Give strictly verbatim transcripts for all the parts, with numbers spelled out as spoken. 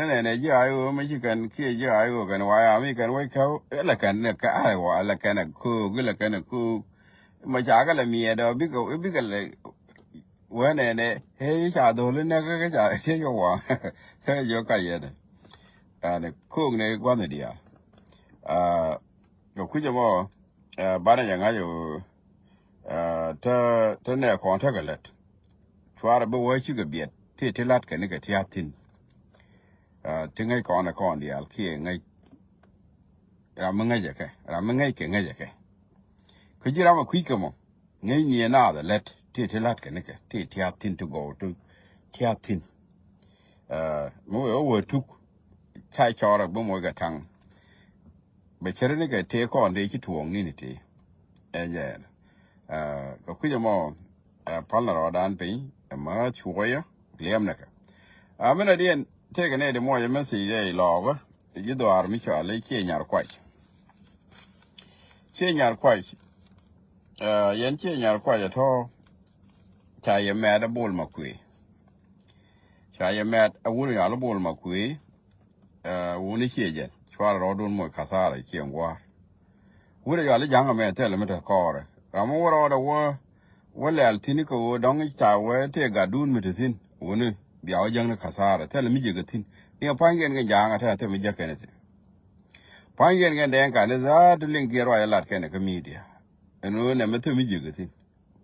nɛ nɛ ji̱ ay ɣöö mi ci kɛn kiɛ ji̱ ay ɣöö kɛn waya mi kɛn wec käw ilɛ kɛn nɛ kä ay wa ilɛ kɛn ɛ köök ilɛ kɛn ɛ köök. Ma ca kɛ lɛ miɛɛt ɔ bikɛ bikɛ lɛ wee nɛ nɛ ëë ca dholi nɛ kä ca cɛ jɔ wa. Kä jɔ ka yɛn ɛ ɛn köök nɛ gua̱nh diaal. Kɛ kui̱c ɛmɔ banɛ jɛ ŋa̱c ɛ ɣöö Aa, tä tä nɛ kɔn tekɛ lät cuarɛ bi wä cikɛ biɛt ti ti lat kɛ ni kɛ tia̱a̱ thi̱n. Aa, ti ŋäc kɔn ɛ kɔn diaal kiɛ ŋäc ram mi ŋäc ɛ kɛ ram mi ŋäc kɛ ŋäc ɛ kɛ. Kä ji̱ ram ɛ kui̱c kɛ mɔ ŋäc ni ɛ naath ɛ lät ti ti lat kɛ ni kɛ ti tia̱a̱ thi̱n ti gɔw ti tia̱a̱ thi̱n. Aa, mi wee wä wä tuk ca cɔɔr ɛ bi moc kɛ taŋ. Bɛ cäri ni kɛ tëë kɔn dee ci tuɔɔŋ ni ni tëë. Ɛ jɛ ɛn kɛ kui̱c ɛmɔ. Ɛ pal ni rɔɔdan piny ɛ mä cuɔyä liɛm ni kɛ. Ɛ minɛ diɛn tëëkɛ nɛy di muɔcɛ message rɛy lɔɔkä. Ji̱ dhuaar mi cɔal i̱ Ciɛ Nyar Kuac. Ciɛ Nyar Kuac. Ɛ yɛn Ciɛ Nyar Kuac ɛ tɔ̱. Ca yɛ mɛt ɛ Bol Makuëë. Ca yɛ mɛt ɛ wun yal ɛ Bol Makuëë. Ɛ wuni ciɛ jɛn cuarɛ rɔɔdun moc kathara ciɛ ŋua̱a̱r. Wuni yal i̱ ja̱ŋ ɛmɛ thilɛ mi te kɔɔrɛ ram mi wä rɔɔdɛ wä. Wä lɛl thi̱n kɛ ɣöö dɔ̱ŋ ca wee tëë gatdun mi te thi̱n wuni bia wä jäŋni kathara thilɛ mi jiäkä thi̱n. Ni ɛ pa̱nykiɛn kɛ ja̱a̱ŋ ɛ te a thil mi jäk kɛn ɛ thi̱n. Pa̱nykiɛn kɛn dɛɛŋ kan i̱ dha̱a̱t ti liŋ kiɛ ruac ɛ lat kɛn ɛ kä midia. Ɛn ɣöö nɛmɛ thil mi jiäkä thi̱n.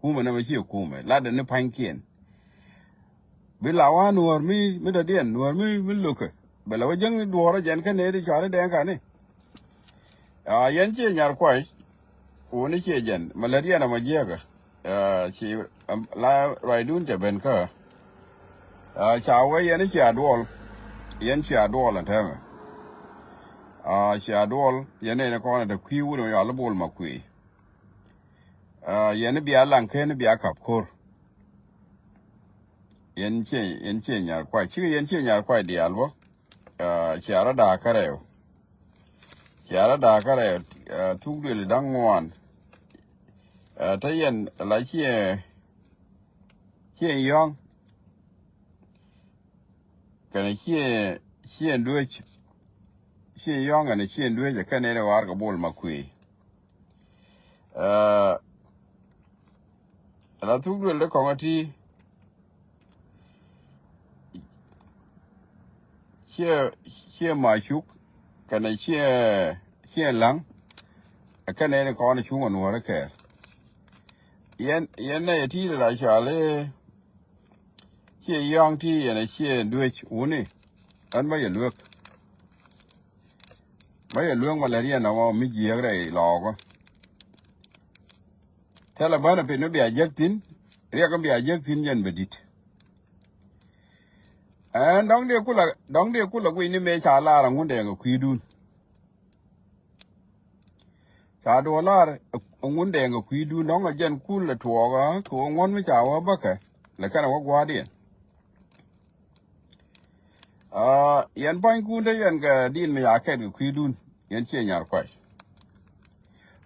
Kumɛ nɛmɛ ciɛ kumɛ latdɛ ni pa̱nykiɛn. Bi la wa nuɔ̱ɔ̱r mi mi dɔ̱diɛn nuɔ̱ɔ̱r mi mi lo̱kɛ bɛ la wä jäŋ duɔ̱ɔ̱r ɔ jɛn kä nɛy di cɔal i̱ dɛɛŋ kani. Aa yɛn Ciɛ Nyar Kuac. Wuni ciɛ jɛn mɛ lät yɛn ɛmɔ jiɛkä. Aa ci la ruacdun cɛ ben kä. Aa ca wee yɛn i̱ cia duɔl. Yɛn cia duɔl ɛn tɛmɛ. Aa cia duɔl yɛn nɛy ni kɔn ɛ te kui̱ wuni mɛ yɔal i̱ Bol Makuëë. Aa yɛn i̱ bia laŋ ken i̱ bia kap ko̱r. Yɛn ciɛ yɛn ciɛ Nyar Kuac cikɛ yɛn ciɛ Nyar Kuac diaal bä. Aa cia rɔ da̱a̱ kärɛw. Cia rɔ da̱a̱ kärɛw. Aa thuk duël da̱ŋ ŋuan. Aa te yɛn la ciɛ ciɛ yɔ̱ŋ. Kɛnɛ ciɛ ciɛ duec. Ciɛ yɔ̱ŋ kɛnɛ ciɛ duec ɛ kɛn nɛy rɛ ɣɔaar kɛ Bol Makuëë. Aa la thuk duël dee kɔŋä ti. Ciɛ ciɛ macuk kɛnɛ ciɛ ciɛ laŋ. Ɛ kɛn nɛy ni kɔn cuŋ ɛ nuɔ̱ɔ̱rä kɛɛl. Yɛn yɛn nɛy ti la cɔal i̱ Ciɛ yɔ̱a̱ŋ ti yɛn a ciɛ duec wuni. Ɣän bä yɛ luek. Bä yɛ luek ma lät yɛn ɔmɔ mi jiääk rɛy lɔɔkä. Thilɛ bänɛ pin mi bia jek thi̱n. Riɛk mi bia jek thi̱n jɛn bɛ di̱t. Ɛn dɔ̱ŋ dee kulɛ dɔ̱ŋ dee kulɛ guic ni mëë ca lar a ŋundɛ kɛ kui̱dun. Ca duɔ̱ɔ̱r lar ɛ ŋun dɛɛŋ kɛ kui̱dun dɔ̱ŋ ɛ jɛn kul ɛ tuɔɔkä kɛ ɣöö ŋuɔ̱t mi ca wä bäkɛ lɛ kɛnɛ wä gua̱a̱rdiɛn. Aa yɛn pua̱nykun te yɛn kɛ di̱t mi ca kɛt kɛ kui̱dun yɛn ciɛ Nyar Kuac.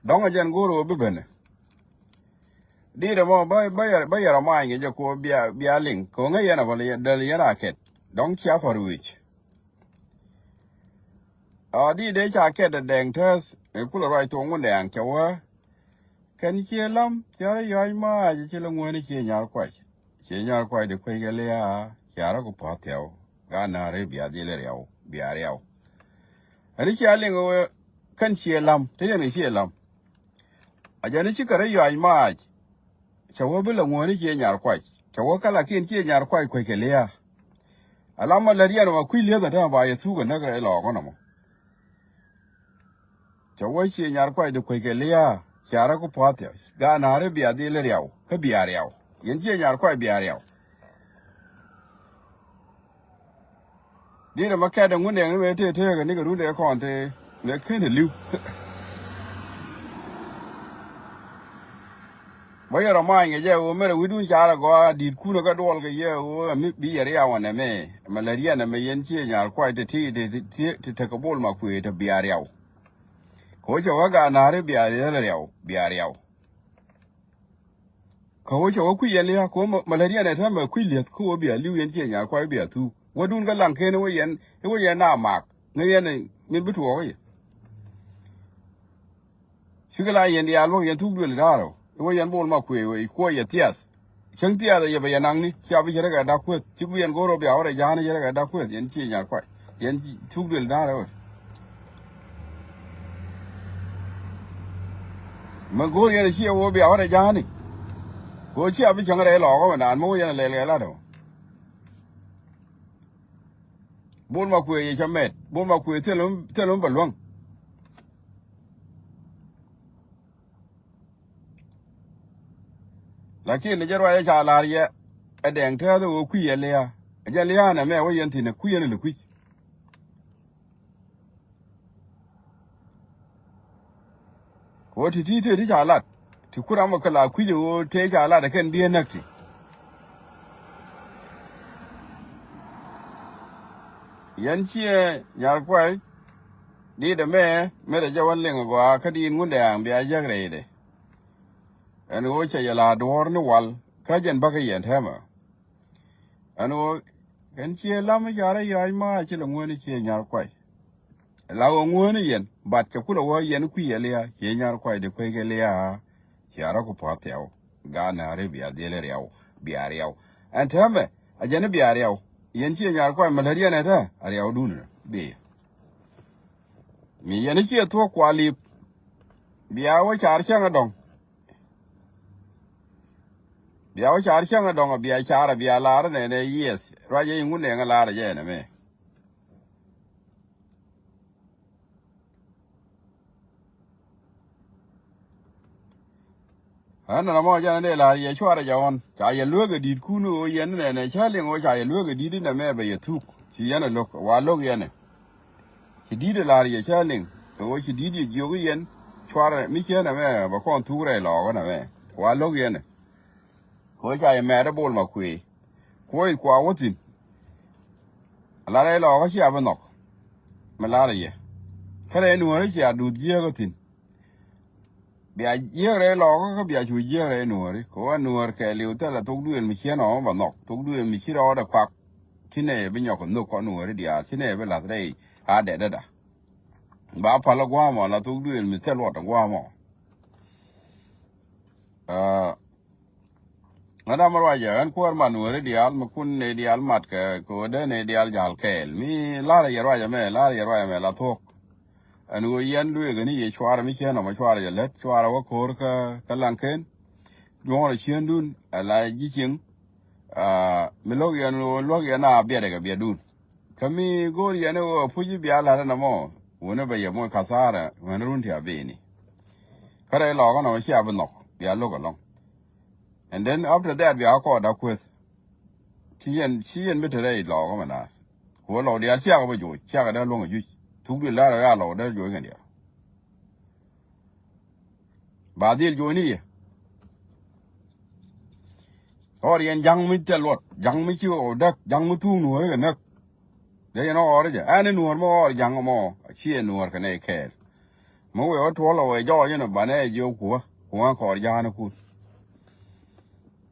Dɔ̱ŋ ɛ jɛn go̱o̱r ɣöö bi benɛ di̱t ɛmɔ bä bä yɛ bä yɛ rɔ maany kɛ jɛ kɛ ɣöö bia bia liŋ kɛ ɣöö ŋäc yɛn ɛ bä lɛ däl yɛn a kɛt dɔ̱ŋ cia pa̱r wi̱c. Aa di dee ca kɛt ɛ dɛŋ tɛth ɛ kulɛ ruac thoŋ wun dɛŋ cɛ wä. Kɛn ciɛ lam ciɛ rɔ yɔac maac ci lɛ ŋuäni ciɛ Nyar Kuac. Ciɛ Nyar Kuac di kuec kɛ liaa ciɛ rɔ ku pua̱th thiaw. Gaa na̱a̱ri bia dhil riaw bia riaw. Ɛn ciɛ liŋ wee kɛn ciɛ lam te yɛn kɛ ciɛ lam. A jɛn ci kɛ rɔ yɔac maac. Cɛ wä bi lɛ ŋuäni ciɛ Nyar Kuac cɛ wä kä lakin ciɛ Nyar Kuac kuec kɛ liaa. Alam ma lät yɛn wa kui̱ lieth a tɛmɛ ba yɛ thuk a näk rɛy lɔɔk ɣän ɔmɔ. Cɛ wä ciɛ Nyar Kuac di kuec kɛ liaa. Cia rɛ ku pua̱th thiac gaa na̱a̱ri bia dhil riaw kä bia riaw. Yɛn ciɛ Nyar Kuac bia riaw. Di̱t ɛmɛ kɛt ɛŋun dɛŋ ni mëë tëë tëëkɛ nikɛ run dee kɔn tëë mëë ken ɛ li̱w. Bä yɛ rɔ maany kɛ jɛ ɣöö mɛrɛ wi̱dun carɛ gɔaa di̱t kunä kä duɔl kɛ yɛ ɣöö ɛmi bi yɛ riaw ɛn ɛmɛ. Ɛmɛ lät yɛn ɛmɛ yɛn ciɛ Nyar Kuac ti ti ti ti tekɛ bol ma kuëë te bia riaw. Kɛ ɣöö cɛ wä gaa na̱a̱ri bia riaw bia riaw. Kä wä cɛ wä kui̱ yɛn lia̱a̱ kä wä ma lät yɛn ɛ täämɛ kui̱ li̱eth kä wä bia li̱w yɛn ciɛ Nyar Kuac bia thuk. Wädun kä Laŋken i̱ wä yɛn, i̱ wä yɛn na mak ŋä yɛn min bi tuɔɔk i̱. Cikɛ la yɛn diaal bä yɛn thuk duël da̱a̱r ɔ i̱ wä yɛn Bol Makuëë wä i̱ kuɔ yɛ thiath. Cäŋ thiath ɛ yɛ bɛ yɛ naŋni cia bi cɛ rɛ kɛ dak kueth ci guiɛn go̱o̱r ɔ bia wä rɛ ja̱a̱n cɛ rɛ kɛ dak kueth yɛn ci nyar kuac yɛn thuk duël da̱a̱r ɔ. Mɛ go̱o̱r yɛn ɛ ciɛ wä bia wä rɛ ja̱a̱ni. Kɛ wä cia bi cäŋ rɛ lɔɔk ɔ mɛ naan mɛ wä yɛn ɛ lɛl kɛ lat ɔ. Bol Makuëë yɛ cä mɛt Bol Makuëë thil mi bɛ luäŋ. Lakin ni jɛ ruac ɛ ca lar yɛ ɛ dɛŋ tɛth ɛ ɣöö kui̱ ɛ lia̱a̱ ɛ jɛ lia̱a̱ nɛ mɛ wä yɛn thi̱n ɛ kui̱ ɛn ɛ lɛ kui̱. Kɛ ɣöö ti ti tëë ti ca lat ti ku ram ɛ kɛ la kui̱c ɛ ɣöö tëë ca lat ɛ kɛn bi ɛ näk ti. Yɛn ciɛ nyar kuay dit ɛmɛ mëë rɛ jɛ wän liŋ ɛ gɔaa kä dit ŋundɛ aŋ bia jäk rɛydɛ. Ɛn ɣöö cɛ yɛ la duɔ̱ɔ̱r ni wal kä jɛn bäkɛ yɛn tɛmɛ. Ɛn ɣöö kɛn ciɛ lam mi ca rɔ yɔac ma ci lɛ ŋuäni ciɛ nyar kuay. La ɣöö ŋuäni yɛn bat cɛ kulɛ wä yɛn kui̱ yɛ lia̱a̱ ciɛ nyar kuay di kueckɛ lia̱a̱. Cia rɔ ku pua̱th thiaw gaat nääri bia dhil riaw bia riaw. Ɛn täämɛ a jɛn i̱ bia riaw yɛn ciɛ nyar kuay mi lät yɛn ɛ tɛ a riaw dun bi. Mi yɛn i̱ ciɛ thuɔ̱k kua lip bia wä car cäŋ ɛ dɔ̱ŋ. Bia wä car cäŋ ɛ dɔ̱ŋ bia car bia lar nɛnɛ yieth ruac yɛ iŋu nɛŋ lar jɛ ɛn ɛmɛ. Ɣän nɔnɔ mɔ jɛn ɛ dee la̱r yɛ cuarɛ jɛ ɣɔn ca yɛ lueek ɛ di̱t kun ɣöö yɛn nɛnɛ cä liŋ ɣöö ca yɛ lueek ɛ di̱t inɛ mɛ bɛ yɛ thuk ci yɛn ɛ lo̱k wa lo̱k yɛn ɛ. Ci di̱t ɛ la̱r yɛ cä liŋ kɛ ɣöö ci di̱t yɛ jiök i̱ yɛn cuarɛ mi cieen ɛmɛ bɛ kɔn thuk rɛy lɔɔk ɣän ɛmɛ wa lo̱k yɛn ɛ. Kɛ ɣöö ca yɛ mɛɛt ɛ Bol Makuëë kuɔ̱c kua wä thi̱n. Lar ɛ lɔɔkä cia bi nhɔk mi lar ɛ yɛ. Kä rɛy nuääri cia duth jiääkä thi̱n. Bia jiääk rɛy lɔɔkä kä bia cu jiääk rɛy nuääri kɛ ɣöö nuäär kɛɛliw thilɛ thok duëël mi cieen ɔ bä nhɔk thok duëël mi ci rɔɔdɛ kuak. Ci nɛy bi nyɔk kɛ nhök kɔn nuääri diaal ci nɛy bi la̱th rɛy a dɛt däda. Ba päl ɛ gua̱a̱mɔ la thok duëël mi thil luɔt ɛ gua̱a̱mɔ. Ŋäda mi ruacɛ ɣän kuäär man weri diaal mi kun ni diaal mat kɛ kɛ ɣöö dee ni diaal ja̱l kɛɛl mi la̱rä yɛ ruacɛ mɛ la̱rä yɛ ruacɛ mɛ la thuɔ̱k. Ɛn ɣöö yɛn lueek ni yɛ cuarɛ mi cieen ɔmɔ cuarɛ jɛ lät cuarɛ wä ko̱r kä kä Laŋken. Juɔ̱ɔ̱rɛ ciendun ɛ la ji̱ cieŋ. Mi lo̱k yɛn ɣöö luäk yɛn a biɛtdɛ kɛ biɛtdun. Kä mi go̱o̱r yɛn i̱ ɣöö puc i̱ bia la̱t ɛn ɛmɔ wuni bɛ yɛ moc kathara ɣän run ti a bini. Kä rɛy lɔɔk ɛn ɛmɔ cia bi nhɔk bia lo̱k ɛlɔ̱ŋ. And then after that bia kɔɔt da̱k kueth. Ci yɛn ci yɛn bi te rɛy lɔɔk ɛmɛ naath. Ku ɣä lɔɔk diaal ciakɛ bä joc ciakɛ dee luäŋ ɛ juc. Thuk di la̱r ɛ ɣaa lɔɔk dee joc kɛn diaal. Ba dhil jo̱o̱ni yɛ. Ɣɔr yɛn ja̱ŋ mi thil luɔt ja̱ŋ mi ci ɣɔw däk ja̱ŋ mi thuuk nuɔ̱ɔ̱ri kɛ näk. Dee yɛn ɣɔr jɛ ɛn i̱ nuɔ̱ɔ̱r mi ɣɔr ja̱ŋ mɔ ci yɛn nuɔ̱ɔ̱r kɛ nɛy kɛɛl. Mi wee wä tuɔl ɛ wee jɔɔc inɔ banɛ ɛ jiök kuä kuä kɔɔr ja̱a̱n ikun.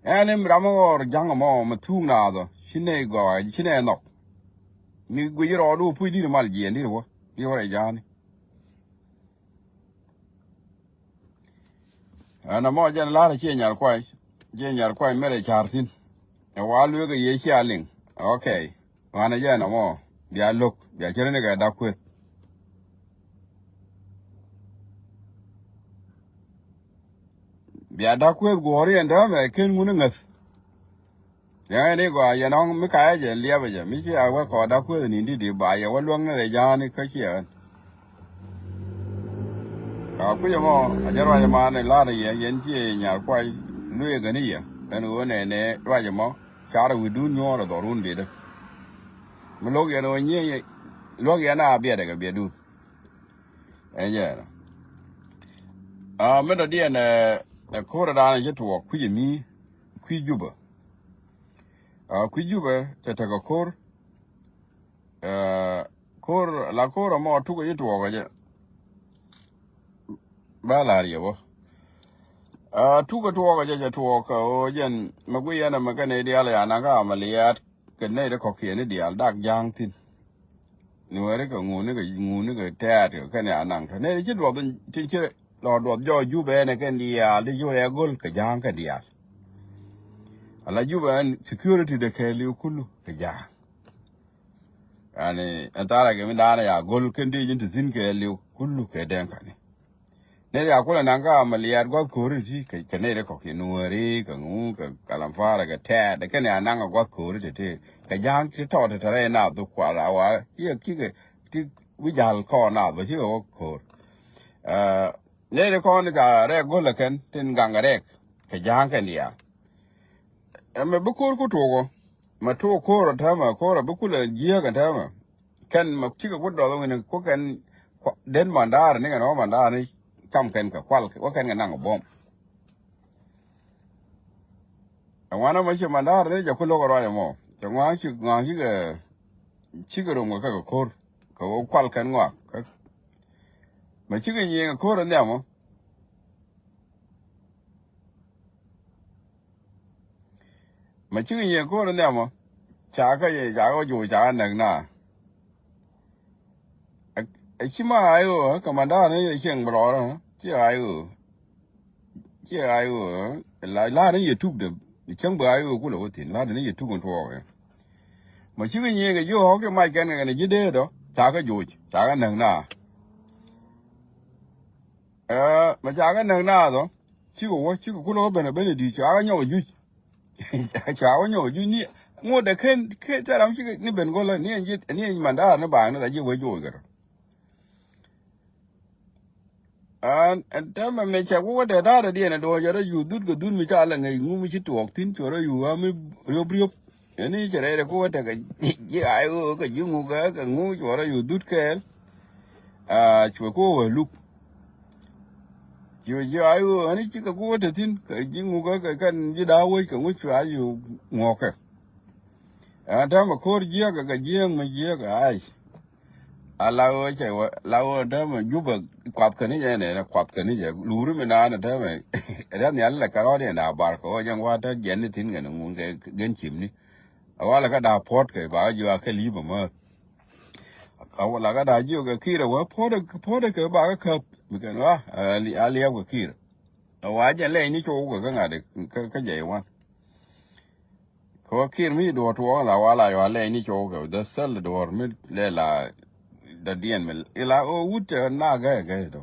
Ɛn i̱ ram mi ɣɔr ja̱ŋ mɔ mi thuuk naath ɔ ci nɛy gɔaa ci nɛy nhɔk. Mi guic rɔɔdu puc di̱t mal jiɛɛn di̱t wä riwä rɛy ja̱a̱ni. Ɛn ɛmɔ jɛn la̱rä ciɛ nyar kuay ciɛ nyar kuay merɛ ca̱r thi̱n. Ɛ wa lueek ɛ yee cia liŋ. Okay. Wanɛ jɛn ɛmɔ bia lo̱k bia cä ri ni kɛ da̱k kueth. Bia da̱k kueth guɔ̱ɔ̱ri ɛn däämɛ ken ŋun iŋäth. Yɛn ni gɔaa yɛn ɔŋ mi kayɛ jɛ liɛpɛ jɛ mi ci a wä kɔɔda kueth ni di̱t i̱ ba yɛ wä luäŋ ni rɛy ja̱a̱ni kä ciɛ ɣän. A kui̱c ɛmɔ a jɛ ruac ɛma ni la̱r yɛ yɛn ci nyar kuay lueek ɣän i̱ yɛ ɛn ɣöö nɛ nɛ ruac ɛmɔ carɛ wi̱dun nyuɔ̱ɔ̱r ɛ dhɔrun bi̱dä. Mi lo̱k yɛn ɣöö nyiee luäk yɛn a biɛtdɛ kɛ biɛtdun. Ɛn jɛ ɛnɔ. A mi dɔ̱diɛn ɛ ko̱r ɛ da̱a̱n ɛ ci tuɔɔk kui̱c ɛmi kui̱ Jubä. A kui̱ Jubɛ cɛ tekɛ ko̱r. Ɛ ko̱r la ko̱r ɛmɔ tukɛ ji̱ tuɔɔkɛ jɛ. Ba la̱r yɛ bä. A tukɛ tuɔɔkɛ jɛ cɛ tuɔɔk kɛ ɣöö jɛn mɛ guiy ɛn ɛmɛ kɛn i̱ diaal ya nakä amaliat. kɛ nɛy ti kɔ̱kiɛn ni diaal dak ja̱a̱ŋ thi̱n. Nuääri kɛ ŋuni kɛ ŋuni kɛ tɛ̈t kɛ kɛn ya naŋ tɔ nɛy ti ci duɔth tin ci lɔ duɔth jɔɔc Jubɛ ɛn ɛ kɛn diaal ti ci wä rɛɛ go̱l kɛ ja̱a̱ŋ kɛ diaal. Ala Jubɛ ɛn security de kɛɛliw kulu kɛ ja̱a̱ŋ. Yani ɛn tharakɛ mi da̱a̱n ɛ ya go̱l kɛn diec in ti thi̱n kɛɛliw kulu kɛ dɛŋ kani. Nɛy ti a kulɛ naŋ kä amaliat gua̱th ko̱ri ti kɛ nɛy ti kɔ̱kiɛn Nuääri kɛ ŋu kɛ Kalamfara kɛ tɛ̈t kɛn ya naŋ a gua̱th ko̱ri ti ti kɛ ja̱a̱ŋ ti tɔt ti te rɛy naath dhuk kual a wa kiɛ kikɛ ti wi̱c ja̱l kɔn naath bä cikɛ wä ko̱r. Nɛy ti kɔn ca rɛk go̱l ɛ kɛn tin gaŋ rɛk kɛ ja̱a̱ŋ kɛn diaal. Ɛmɛ bi ko̱r ku tuɔk ɔ mɛ tuɔk ko̱r ɔ täämɛ ko̱r ɔ bi kulɛ jiääk ɛ täämɛ. Kɛn mɛ cikɛ ku dɔth wi̱n ku kɛn den mandaar ni kɛn ɔ mandaar ni cam kɛn kɛ kual wä kɛn kɛ naŋ buɔ̱m. Ɛ ŋuan ɛ mɛ ci mandaar ni jɛ ku lo̱k ɛ ruac ɛmɔ cɛ ŋuan ci ŋuan cikɛ cikɛ rom kɛ kɛ ko̱r kɛ wä kual kɛn ŋuak. Mɛ cikɛ nyiëëŋ ɛ ko̱r ɛ nhiamɔ. Mɛ cikɛ nyiëëŋ ko̱r ɛ nhiamɔ. Ca kä yɛ ca kä joc ca kä näk na. Ɛ ci ma ay ɣöö kɛ mandaar ni yɛ cieŋ bi lɔɔr ci ay ɣöö. Ci ay ɣöö la la̱r ni yɛ tuk de cäŋ bi ay ɣöö kulɛ wä thi̱n la̱r ni yɛ tuk in tuɔɔk ɛ. Mɛ cikɛ nyiëëŋ kɛ ji̱ ɣɔ̱k ti mac kɛn kɛ kɛn ji̱ deet ɔ ca kä joc ca kä näk na. Ɛ mɛ ca kä näk naath ɔ cikɛ wä cikɛ kulɛ wä ben ɛ ben ɛ di̱i̱t ca kä nyɔk ɛ juc. Ca wä nyɔk ɛ juc ni ŋot ɛ ken ken thɛr ram cikɛ ni ben go̱lä ni ɛn ji̱ ni ɛn mandaar ni baaŋ ni la ji̱ wee joc kɛ rɔ. Ɛn ɛn täämɛ mɛ cɛ wä wä dee da̱a̱r ɛ diɛn ɛ duɔ̱ɔ̱c ɛ rɔ yuuth dhut kɛ dhut mi ca lɛ ŋäc ŋu mi ci tuɔɔk thi̱n cuɛ rɔ yuuth ɣä mi riop riop. Ɛn i̱ cɛ rɛy rɛ ku wä tekɛ ji̱ ay ɣöö kɛ ji̱ ŋuk kɛ kɛ ŋu cuɔrä yu dhut kɛɛl. Aa cuɛ ku wä luk. Cuɛ ji̱ ay ɣöö ɛn i̱ cikɛ ku wä te thi̱n kɛ ji̱ ŋuk kɛ kɛn ji̱ da̱a̱ wec kɛ ŋu cuɛ ay yu ŋuɔ̱kɛ. Ɛn täämɛ ko̱r jiäkɛ kɛ jiäk mi jiäkɛ ay. A la ɣöö cɛ wä la ɣöö täämɛ Jubɛ kuath käni jɛ nɛ kuath käni jɛ luri mi naan täämɛ. Riath nhial lɛ kɛ rɔɔd yɛn a bar kɛ ɣöö jɛn wa te jiɛn ni thi̱n kɛn ŋun kɛ gen cimni. A wa lɛ kä da̱a̱ puɔ̱t kɛ ba jiɔ a kɛ li̱i̱p a määth. A wa lɛ kä da̱a̱ jiɔ kɛ kiir a wä puɔ̱t puɔ̱t kɛ ba kä käp mi kɛn wa a liɛp kɛ kiir. A wa jɛn lɛy ni cok kɛ kä ŋa̱t kä jɛ iwan. Kɛ wä kiɛn mi duɔ̱ɔ̱r tuɔɔk la wala yɔ alɛy ni cɔw kɛ the cell duɔ̱ɔ̱r mi lɛ la dɔ̱diɛn mi ila ɣöö wut cɛ na gɛɛ gɛɛ dɔ.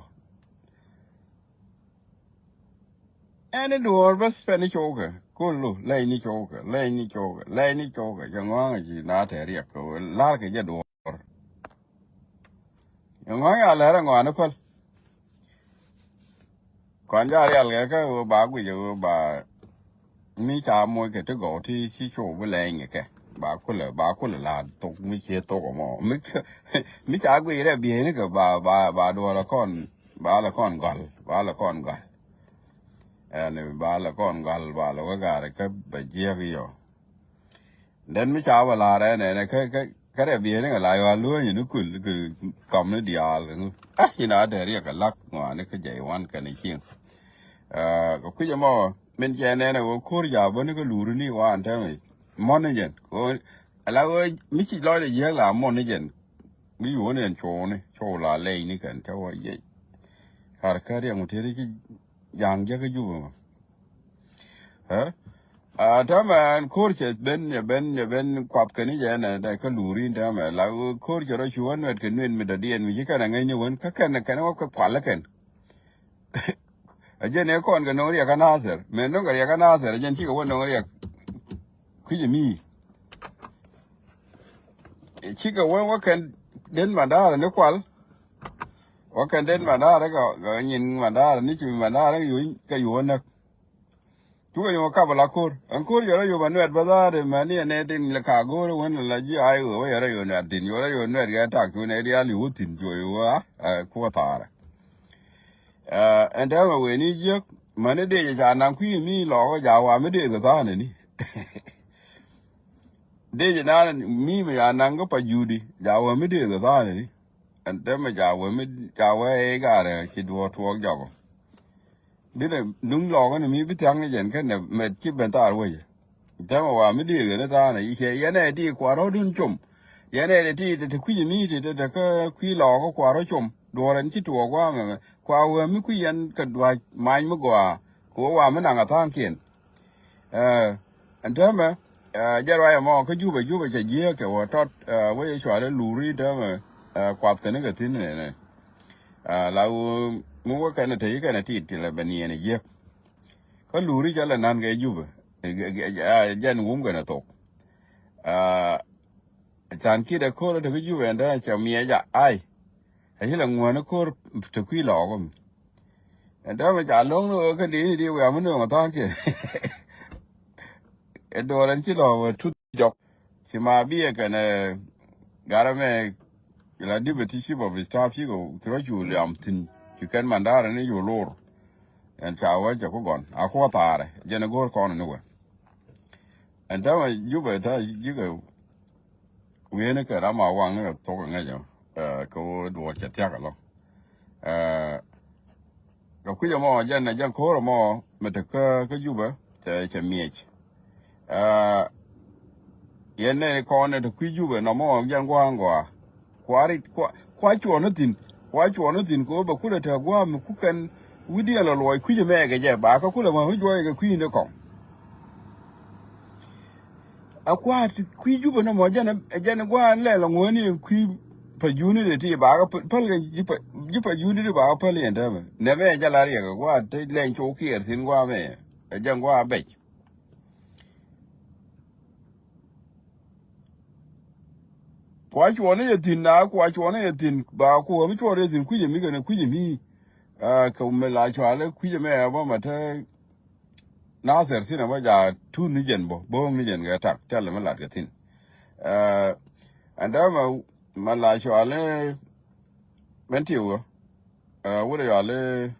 Ɛn ni duɔ̱ɔ̱r bäth pɛn ni cɔw kɛ kolo lɛy ni cɔw kɛ lɛy ni cɔw kɛ lɛy ni cɔw kɛ cɛ ŋɔ̱a̱ŋ ci na tɛ riɛk kɛ wä la̱r kɛ jɛ duɔ̱ɔ̱r. Ɛŋɔ ya lɛr ɛŋɔ ni päl. Kɔn ja rial kɛ kä ɣöö ba guic ɣöö ba mi ca moc kɛ ti gɔw ti ci cu bi lɛny kɛ ba kulɛ ba kulɛ la thok mi cie thok mɔ mi mi ca guic rɛ bieyni kɛ ba ba ba duɔl kɔn ba lɛ kɔn gɔl ba lɛ kɔn gɔl. Ɛn ba lɛ kɔn gɔl ba lɛ wä gar kɛ ba jiɛk yɔ. Dɛn mi ca wä la̱r ɛn ɛn kä kä kä rɛ bieyni kɛ la yɔ a luäny ni kul kɛ kɔm ni diaal kɛ ŋu. Ah, ina dɛ riɛk kɛ lak ŋuani kä jɛ iwan kɛ ni cieŋ. Kɛ kui̱c ɛmɔ min cɛ nɛn ɛ wä ko̱r ja bäni kä luri ni wan tɛmɛ mɔn ni jɛn kɛ wä ala wä mi ci lɔcdɛ jiäk la mɔn ni jɛn. Mi yuɔ̱n ɛn cuɔni cuɔ la lɛy ni kɛn tɛ wä yec. Kar kä riɛk ŋu teri ci ja̱a̱ŋ jäkä Jubɛ mɔ. Ɛ a täämɛ ɛn ko̱r cɛ ben cɛ ben cɛ ben kuath kɛn i̱ jɛ ɛn ɛ kä luuri in täämɛ la ko̱r cɛ rɔ cu wä nuɛt kɛ nuɛt mi dɔ̱diɛn mi ci kɛn ɛ ŋäcni wän kä kɛn kɛn wä kɛ kual ɛ kɛn. A jɛn ɛ kɔn kɛ no̱o̱ŋ riɛk kä Nathɛr mɛ no̱o̱ŋ kɛ riɛk kä Nathɛr a jɛn cikɛ wä no̱o̱ŋ riɛk. Kui̱c mi cikɛ wä wä kɛn den mandaarä ni kual. Wä kɛn den mandaarä kɛ nyin mandaarä ni ci mandaarä kɛ yuɔ̱n näk. Cukɛ ni wä kap ala ko̱r ɛn ko̱r yɔrɔ yop anuɛt bä dhaar mɛ ni ɛnɛ tin lɛ ka go̱o̱r wän la ji̱ ay wä yɔrɔ yop nuɛt thin yɔrɔ yop nuɛt kɛ tak cu nɛ diaal yop wä thin cuɔ yop wä a kuɔ thaarä. Ɛn tɛmɛ wen i̱ jiäk mäni dec ca naŋ kui̱ mi lɔɔk ja wa mi dec kɛ tha̱a̱nɛ ni. Dec na mi mi ca naŋ kä pa judi ja wa mi dec kɛ tha̱a̱nɛ ni. Ɛn tɛmɛ ja wa mi ja wa ɛ garɛ ci duɔ̱ɔ̱r tuɔɔk jɔkɔ. Binɛ duŋ lɔɔk ni mi bi thia̱ŋ ni jɛn kɛn mɛt ci ben thaar wecɛ. Täämɛ wa mi di̱i̱t ɣän i̱ tha̱a̱nɛ i̱ cɛ yɛn ɛ ti kua̱r rɔ̱dun com. Yɛn ɛ ti ti ti kui̱c ni ti ti ti kä kui̱ lɔɔk kä kua̱r rɔ̱ com. Duɔ̱ɔ̱r ɛn ci tuɔɔk gua̱a̱mɛ mɛ. Kua wee mi kui̱ yɛn kɛ dua̱c many mi gɔaa. Kɛ wee wa mi naŋ a tha̱a̱ŋkiɛn. Ɛ, ɛn täämɛ, ɛ, jɛ ruac ɛmɔ kä Jubɛ, Jubɛ cɛ jiääk kɛ wä tɔt, ɛ, wee cual i̱ luri täämɛ, ɛ, kuath kɛn kɛ thi̱n nɛnɛ. Ɛ, la wee mi wä kɛn ɛ te yi kɛn ɛ tit ti lɛ bɛ niɛn ɛ jiääk. Kä luri cɛ lɛ nan kɛ Jubɛ. Ɛ, ɛ, ɛ, ɛ, jɛn wum kɛn ɛ thok. Ɛ, can ki̱t ɛ ko̱r ɛ te kä Jubɛ ɛn täämɛ cɛ miɛc a ai. Ɛ ci lɛ ŋuäni ko̱r te kui̱ lɔɔk. Ɛn täämɛ ca lo̱ŋ ni ɣöö kɛn di̱i̱t ni di̱i̱t wiaa mi nööŋ ɛ tha̱a̱ŋ kiɛ. Ɛ duɔl ɛn ci lɔɔk ɛ tuth jɔk. Ci ma bi ɛ kɛn ɛ garɛ mɛ la deputy chief of staff cikɛ ci rɔ cu liam thi̱n. Ci kɛn mandar ni cu lor. Ɛn ca wä cɛ ku gɔn a kuɔ thaarɛ jɛn ɛ go̱o̱r kɔn ni wɛ. Ɛn täämɛ Jubɛ ta̱a̱ ji̱ kɛ wi̱i̱ni kɛ ram a waŋni kɛ thok ɛ ŋäcä, ɛ, kɛ ɣöö duɔ̱ɔ̱r cɛ thia̱k ɛlɔ. Ɛ, kɛ kui̱c ɛmɔ jɛn ɛ jɛn ko̱r ɛmɔ mi te kä, kä Jubɛ cɛ, cɛ miɛc. Ɛ, yɛn nɛ kɔn ɛ te kui̱ Jubɛ nɔmɔ jɛn gua̱a̱ŋ gɔaa. Kua ri, kua, kua cuɔn ni thi̱n, kua cuɔn ni thi̱n kɛ ɣöö bɛ kulɛ te gua̱a̱m mi kukɛn wi̱cdiɛn lɔ luɔc kui̱c ɛmɛ kɛ jɛ ba kä kulɛ ma mi juɔc kɛ kui̱ni kɔŋ. A kua̱a̱t kui̱ Jubɛ nɔmɔ jɛn, jɛn gua̱a̱n lɛ lɔ ŋuäni kui̱ pa juni de ti ba kä päl kɛ ji̱ pa, ji̱ pa juni de ba kä päl yɛn täämɛ. Nɛmɛ jɛ la riɛk a gua̱a̱t te lɛny cok kiɛɛr thi̱n gua̱a̱mɛ. Ɛ jɛn gua̱a̱ bɛc. Kua cuɔni yɛ thi̱n na, kua cuɔni yɛ thi̱n ba kuɔ mi cuɔni yɛ thi̱n kui̱c mi kɛn kui̱c mi. Ɛ, kɛ mi la cuali kui̱c mɛ bä ma te Nathir thin a bä ja tuth ni jɛn bä bo̱o̱ŋ ni jɛn kɛ tak tɛl mi lat kɛ thi̱n. Ɛ, ɛn dee ma, ma la cuali Bentiu ɛ wut a cuali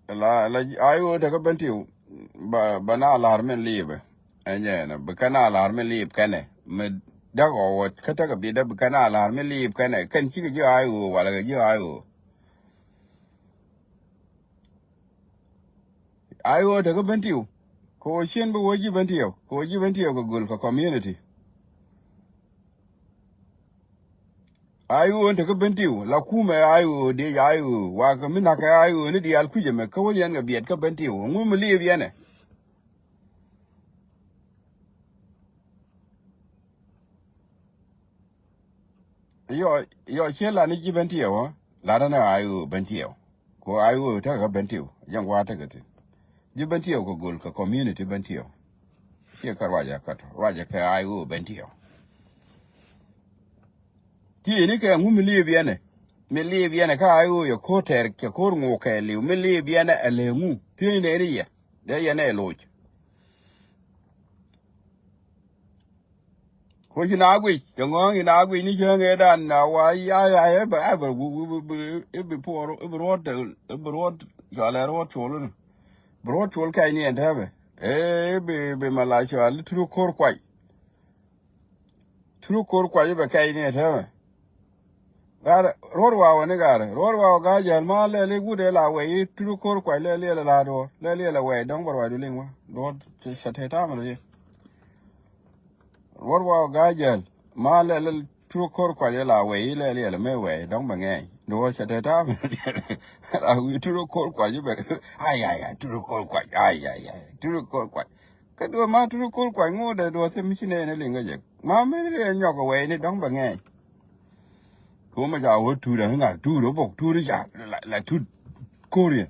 La, la, a i̱ ɣöö tekä Bentiu ba, ba na la̱r min liipɛ. Ɛ nyɛɛnɛ bi kɛn a la̱r min liip kɛnɛ mi däk ɣɔw kä tekä bi däk bi kɛn a la̱r min liip kɛnɛ kɛn cikɛ ji̱ a i̱ ɣöö walɛ kɛ ji̱ a i̱ ɣöö. A i̱ ɣöö tekä Bentiu kɛ ɣöö cien bi wä ji̱ Bentiu kɛ ɣöö ji̱ Bentiu kɛ göl kɛ community. A i̱ ɣöö tekä Bentiu la kumɛ a i̱ ɣöö diec a i̱ ɣöö wakɛ mi na̱kɛ a i̱ ɣöö ni diaal kui̱c ɛmɛ kä wä yɛn kɛ biɛt kä Bentiu ŋu mi liip yɛnɛ. Yɔ, yɔ ciɛ la ni ji̱ Bentiu ɛ la ni a i̱ ɣöö Bentiu. Ku a i̱ ɣöö tekɛ kä Bentiu jɛn gua̱a̱ tekɛ thi̱n. Ji̱ Bentiu kɛ göl kɛ community Bentiu. Ciɛ kɛ ruacɛ kä tɔ ruacɛ kɛ a i̱ ɣöö Bentiu. Ti ni kɛ ŋu mi liip yɛnɛ mi liip yɛnɛ kä a i̱ ɣöö yɛ ko̱r tɛɛr kɛ ko̱r ŋuuk kɛ li̱w mi liip yɛnɛ ɛ lɛ ŋu ti ni nɛni yɛ dee yɛnɛ ɛ loc. Ku ci na guic cɛ ŋɔ̱ɔ̱ŋ ci na guic ni cäŋ ëëdan na wa ya ya ɛ bɛ ɛ bɛ wi wi wi wi i̱ bi puɔr i̱ bi ruɔt i̱ bi ruɔt cɔalɛ ruɔt col ni bi ruɔt col kɛc ni ɛn tɛmɛ. Ëë i̱ bi bi ma la cɔal i̱ turu ko̱r kuay. Turu ko̱r kuay i̱ bɛ kɛc ni ɛn tɛmɛ. Gat ruɔ̱t waw ni gat ruɔ̱t waw gat jäl ma lɛl i̱ gut ëë la wɛy i̱ turu ko̱r kuay lɛl iɛl la duɔ̱ɔ̱r lɛl iɛl la wɛy dɔ̱ŋ bɛ ruacdu liŋ wa duɔ̱ɔ̱r. Cɛ tëë ta̱a̱m rɔ yɛ. Ruɔ̱t waw gaa jäl ma lɛl turu ko̱r kuay i̱ la wɛy i̱ lɛl iɛl mëë wɛy dɔ̱ŋ bɛ ŋɛɛny duɔ̱ɔ̱r. Cɛ tëë ta̱a̱m rɔ yɛ. La wi̱i̱ turu ko̱r kuay i̱ bɛ ay ay ay turu ko̱r kuay ay ay ay turu ko̱r kuay. Kä duɔ̱ɔ̱r ma turu ko̱r kuany ŋot dee duɔ̱ɔ̱r thim mi ci nɛɛni liŋ kä jek ma mi ri nyɔk kɛ wɛɛni dɔ̱ŋ bɛ ŋɛɛny. Kɛ wä ma ca wä tuut ani ŋa̱r tuut wä bok tuut ca la tuut ko̱r yɛn.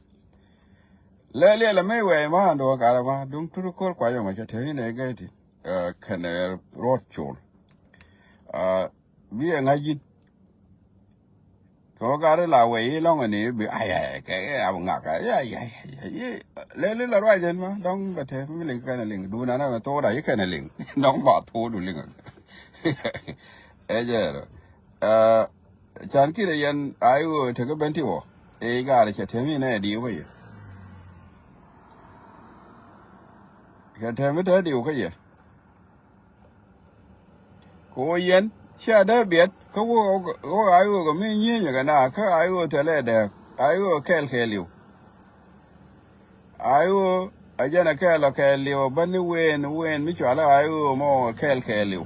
Lɛ liɛl ɛmɛ wɛɛy ma an duɔ̱ɔ̱r karɛ ma duŋ turu ko̱r kuany ɛmɔ ca tɛni nɛ gɛɛti. Kɛnɛ ruɔt col. Bi ɛ ŋa̱c ji̱n. Kɛ wä gat ri la wɛy i̱ lɔ̱ŋ ɛn i̱ bi ay ay kɛ i̱ ab ŋak ay ay ay ay. Lɛli la ruac ɛn ma dɔ̱ŋ bɛ te mi liŋ kɛn liŋ duun an ɛmɛ thok da i̱ kɛn liŋ dɔ̱ŋ ba thok du liŋ. Ɛ jɛ rɔ. Can kit ɛ yɛn a i̱ ɣöö tekɛ ben ti wä i̱ gat ri cɛ te mi nɛ diw kä yɛ. Cɛ te mi te diw kä yɛ. Kɛ ɣöö yɛn cia dee biɛt kä wä ɣɔk a i̱ ɣöö kɛ mi nyieenyɛ kɛ na kä a i̱ ɣöö thilɛ dɛɛk a i̱ ɣöö kɛɛl kɛɛliw. A i̱ ɣöö Ɛ jɛn ɛ kɛɛl ɔ kɛɛliw ɛ bäni wen wen mi cualä ɣa̱c ɣöö mɔ kɛɛl kɛɛliw.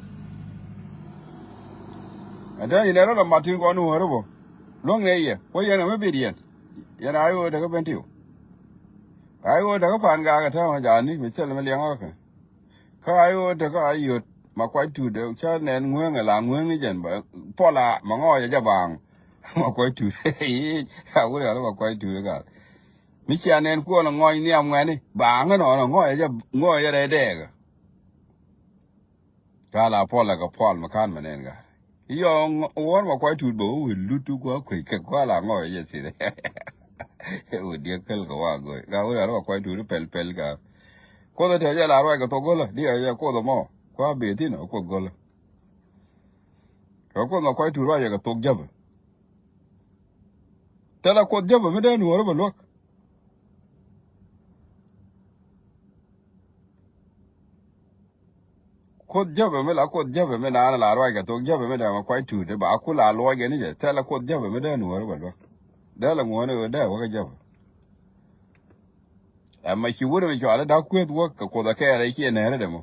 Ɛ dee nyin ɛ rɔ lɔ mat tin kɔn wääri bä. Luäŋ nɛ yɛ wä yɛn ɛ mi bit yɛn. Yɛn ɣa̱c ɣöö tekä ben tiw. Ɣa̱c ɣöö tekä pan gak ɛ täämɛ ja̱a̱ni mi thil mi liɛŋ ɣä kɛ. Kä ɣa̱c ɣöö tekä a yöt ma kuac tut ɛ cä nɛn ŋueŋ ɛ la ŋueŋ ni jɛn bä. Puɔl a ma ŋɔɔc ɛ jɛ baaŋ. Ma kuac tut. I̱ a wuri ɣa̱l ma kuac tut ɛ gal. Mi cia nɛn kuɔn ŋɔny nhiam ŋuɛni ba ŋä nɔnɔ ŋɔy jɛ ŋɔy jɛ rɛy dɛɛkä. Ka la puɔl lɛ kɛ puɔl mi kan mi nɛn gat. Yɔ ŋɔ- ŋuɔn ma kuac tut bä wä wä lut ti kua kuec kɛ kua la ŋɔy jɛ thil. Wä diɛ kel kɛ wa goy ka wä la ma kuac tut pɛl pɛl ka. Kuoth tɛ jɛ la ruac kɛ thok gölä di jɛ kuoth mɔ kua bɛ thin kuoth gölä. Kɛ kuoth ma kuac tut ruac kɛ thok jäpä. Thilɛ kuoth jäpä mi dee nuɔɔri bä luäk. Kuoth jäpɛ mi la kuoth jäpɛ mi naan la ruac kɛ thok jäpɛ mi dee ma kuac tuut ba ku la luɔc kɛ ni jɛ thɛlɛ kuoth jäpɛ mi dee nuɔɔri bɛ luäk. Dee la ŋuɔɔni ɣöö dee wä kɛ jäpɛ. Ɛmɛ ci wut mi cɔal i̱ da̱k kueth wä kɛ kuoth akɛɛl ɛ ciɛ nɛɛri dɛ mɔ.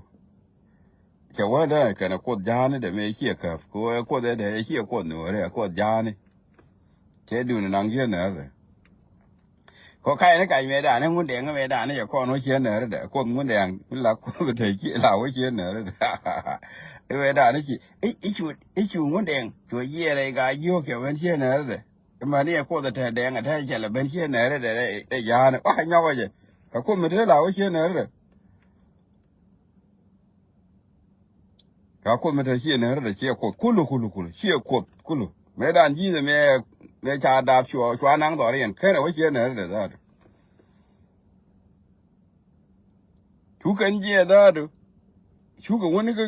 Cɛ wä dee kɛnɛ kuoth ja̱a̱ni dɛ mi ciɛ käp kɛ wä kuoth ɛ dee ciɛ kuoth nuɔɔri ɛ kuoth ja̱a̱ni. Cɛ duuni naŋ ciɛ nɛɛri dɛ. Kɔ kac ni kac mëëdan ni ŋun dɛŋ mëëdan ni yɛ kɔn wä ciɛ nɛɛri dɛ kuoth ŋun dɛŋ mi la kuoth bi te ciɛ la wä ciɛ nɛɛri dɛ. I̱ mëëdan ni ci i̱ cu i̱ cu ŋun dɛŋ cu yiɛɛrɛ i̱ gaa jiök cɛ wän ciɛ nɛɛri dɛ. I̱ mani yɛ kuoth ɛ te dɛŋ ɛ te cɛ lɛ ben ciɛ nɛɛri dɛ dɛ ja̱a̱ni wa nyɔkɔ jɛ. Ɛ kuoth mi te la wä ciɛ nɛɛri dɛ. Ka kuoth mi te ciɛ nɛɛri dɛ ciɛ kuoth kulu kulu kulu ciɛ kuoth kulu. Mëëdan ji̱thɛ mëë mëë ca dap cuɔ cua naŋ dhɔriɛn kenɛ wä ciɛ nɛɛri dɛ dhaatu. Cu kɛn jiɛ dhaadu. Cu kɛ wä nikɛ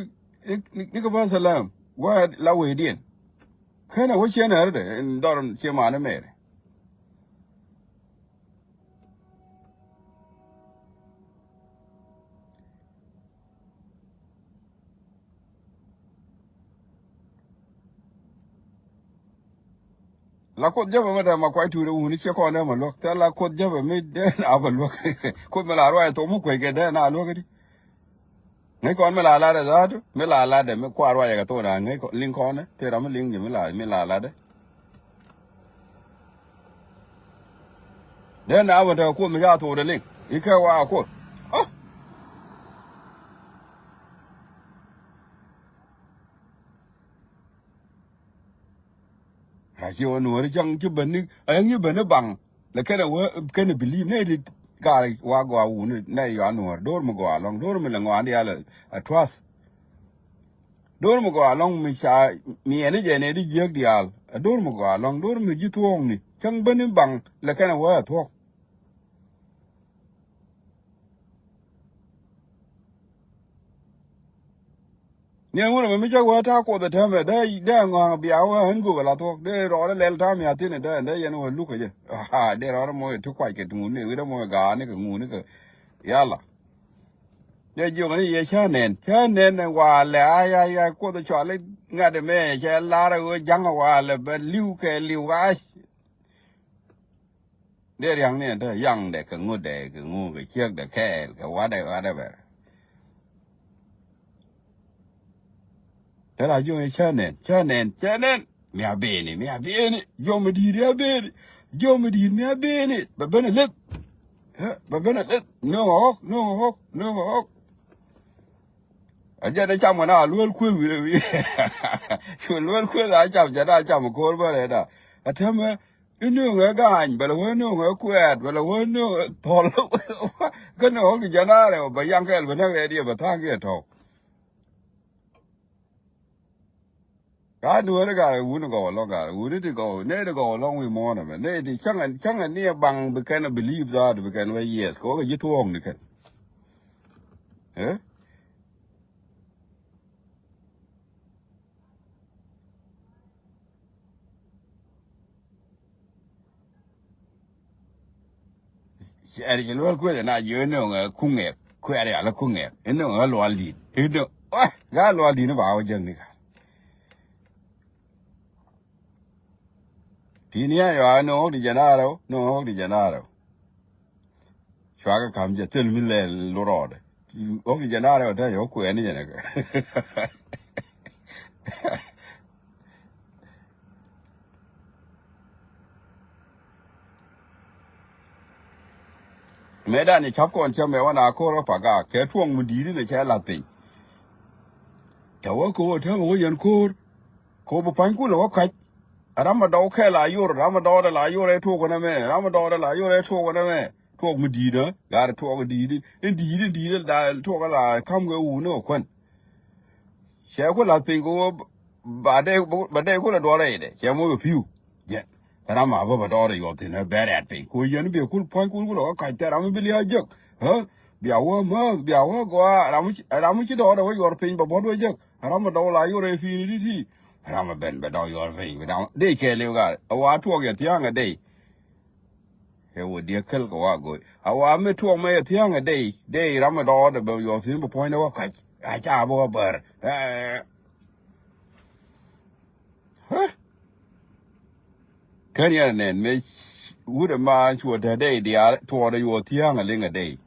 nikɛ ba salam wä la wecdiɛn. Kenɛ wä ciɛ nɛɛri dɛ in dhɔr ciɛ mani mɛɛri. La kuoth jäpɛ mi dee ma kuac tuuri wuni ciɛ kɔn dee ma luäk thil la kuoth jäpɛ mi dee na bɛ luäk. Kuoth mi la ruac thok mi kuec kɛ dee na luäk di. Ŋäc kɔn mi la latdɛ dhaatu mi la latdɛ mi kua ruac kɛ thok na ŋäc liŋ kɔn dee ti ram mi liŋ jɛ mi la mi la latdɛ. Dee na bä te kuoth mi ca thok de liŋ i̱ kɛ wa kuoth. A ci wä nuɔri cäŋ ci bäni a yäŋ ci bäni baŋ. Lɛ kɛnɛ wä kɛnɛ believe nɛ ti kaar wa gɔaa wuni nɛ yɔa nuɔr do̱r mi gɔaa lɔŋ do̱r mi lɛ ŋɔaani diaal a tuath. Do̱r mi gɔaa lɔŋ mi ca miɛni jɛ nɛ di jiäk diaal a do̱r mi gɔaa lɔŋ do̱r mi ji̱ thuɔ̱ɔ̱ŋni cäŋ bäni baŋ lɛ kɛnɛ wä a thuɔ̱k. Ni ŋun mi mi cak wä ta̱a̱ kuoth ɛ täämɛ dee dee ŋɔaŋ bia wä ɣän gök ala thuɔ̱k dee rɔɔdɛ lɛl ta̱a̱ mi a thin ɛ dee dee yɛn wä luk ɛ jɛ. Dee rɔɔdɛ moc ti kuac kɛ ŋun ni wi̱dɛ moc gaani kɛ ŋuni kɛ yala. Dee jiök ni yɛ cä nɛn cä nɛn ɛ walɛ ay ay ay kuoth ɛ cɔal i̱ ŋa̱t ɛmɛ cɛ lar ɛ ɣöö ja̱ŋ ɛ walɛ bɛ li̱w kɛ li̱w ɣaac. Dee ria̱ŋ ni ɛn te yaŋdɛ kɛ ŋutdɛ kɛ ŋu kɛ ciekdɛ kɛɛl kɛ watdɛ watdɛ bɛr. Te la juŋ i̱ cä nɛn cä nɛn cä nɛn. Mi a beni mi a beni jiɔm mi di̱i̱t mi a beni jiɔm mi di̱i̱t mi a beni bɛ ben a leth. Bɛ ben a leth no̱o̱ŋ a ɣɔk no̱o̱ŋ a ɣɔk no̱o̱ŋ a ɣɔk. A jɛn a cam kɛ na a luel kueth wi̱i̱ wi̱i̱. Cu luel kueth a cam jɛn a cam ko̱r bä rɛɛt a a tämɛ. Inööŋɛ ga̱a̱ny bɛ lɛ wä inööŋɛ kuɛɛt bɛ lɛ wä inööŋɛ thɔl. Kä ni ɣɔ̱k di jɛn a rɛw bɛ yaŋ kɛɛl bɛ näk rɛɛt yɛ bɛ tha̱a̱ŋ kiɛ tɔ̱w. Ka dueeri gat wuni gɔw lɔŋ gat wuni ti gɔw ne ti gɔw lɔŋ wi̱i̱ muɔ̱ɔ̱n ɛmɛ ne ti cäŋɛ cäŋɛ ni ɛ baŋ bi kɛn ɛ believe that bi kɛn wä yes kɛ wä kɛ ji̱ thuɔ̱ɔ̱ŋ ni kɛn. Eh? Cɛɛr ci luɔl kueth na jiö inoŋ ɛ kuŋɛk kuɛɛr yal ɛ kuŋɛk inoŋ ɛ luɔl di̱t inoŋ ɛ ga luɔl di̱t ni ba wä jäŋ ni gat. Pi̱i̱n ya yɔa inoŋ ɣɔk di jɛn a rɛw inoŋ ɣɔk di jɛn a rɛw. Cua kɛ ka̱m jɛ thil mi lɛl rɔɔdɛ. Ɣɔk ti jɛ naar ɛ wä te yɛ wä kuɛɛni jɛ nɛ kɛ. Mëë dan i̱ ca̱p kɔn cä mɛ wan a ko̱r kä Pagak kɛ tuɔ̱ŋ mi di̱i̱t inɛ cɛ lath piny. Cɛ wä ko̱r täämɛ wä yɛn ko̱r. Ko̱r bi pa̱ny kulɛ wä kac. Ram mi dɔw kɛ la yor, ram mi dɔw dɛ la yor ɛ tuɔk nɛ mɛ, ram mi dɔw dɛ la yor ɛ tuɔk nɛ mɛ. Tuɔk mi di̱i̱t ɛ, gar tuɔk di̱i̱t in di̱i̱t in di̱i̱t da tuɔk la ka̱m kɛ wun ɛ kuän. Cɛ ku lath piny kɛ wä ba dee, ba dee kulɛ duɔl rɛydɛ cɛ moc kɛ pi̱w. Jɛ ram a bä ba dɔɔr yuɔth thi̱n ɛ bɛ rɛ̈t piny ku yɛn bi kul puɔ̱ny kun kulɛ wä kac thɛr ram bi lia̱a̱ jek. Bia wä mäth bia wä gɔaa ram mi ci dɔɔr ɛ wä yuɔr piny ba buɔ̱t wä jek. Ram mi dɔw la yuɔr ɛ pi̱i̱ni ti̱ti̱. Ram mi ben bɛ dɔw yuɔr piny bi ram dee kɛɛliw gar ɛ wa tuɔk yɛ thia̱a̱ŋ ɛ dee. Ɛ wä diɛ käl kɛ wa go̱o̱c a wa mi tuɔk mɛ yɛ thia̱a̱ŋ ɛ dee dee ram mi dɔɔr ɛ bɛ yuɔth thi̱n bi puɔ̱ny ɛ wä kac. A ca bi wä bär. Kän yɛn nɛn mëë wut ɛma cuɔ te dee diaal tuɔɔdɛ yuɔ thia̱a̱ŋ a liŋ a dee.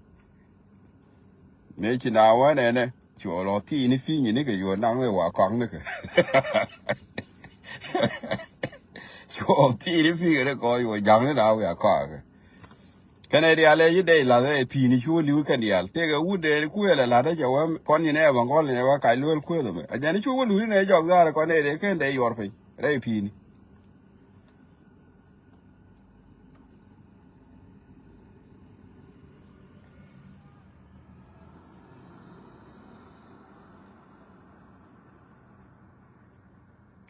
Mëë ci na wä nɛnɛ cuɔ lɔ thiini pi̱ny ni kɛ yuɔ naŋ wee wa kɔaŋ ni kɛ. Cuɔ thiini pi̱ny ni kɔn yuɔ jaŋ ni na wee a kɔaŋ kɛ. Kɛnɛ diaal ɛ yi dee lath rɛy pi̱i̱ni cu wä li̱w kɛn diaal. Tëëkɛ wut dee kuëël ɛ la̱t ɛ cɛ wä kɔn nyin ɛ bä ŋɔl nɛ wä kac lueel kuëth ɛmɛ. A jɛn cu wä luth inɛ jɔk dhaar ɛ kɔn ɛ dee kɛn dee yuɔr piny rɛy pi̱i̱ni.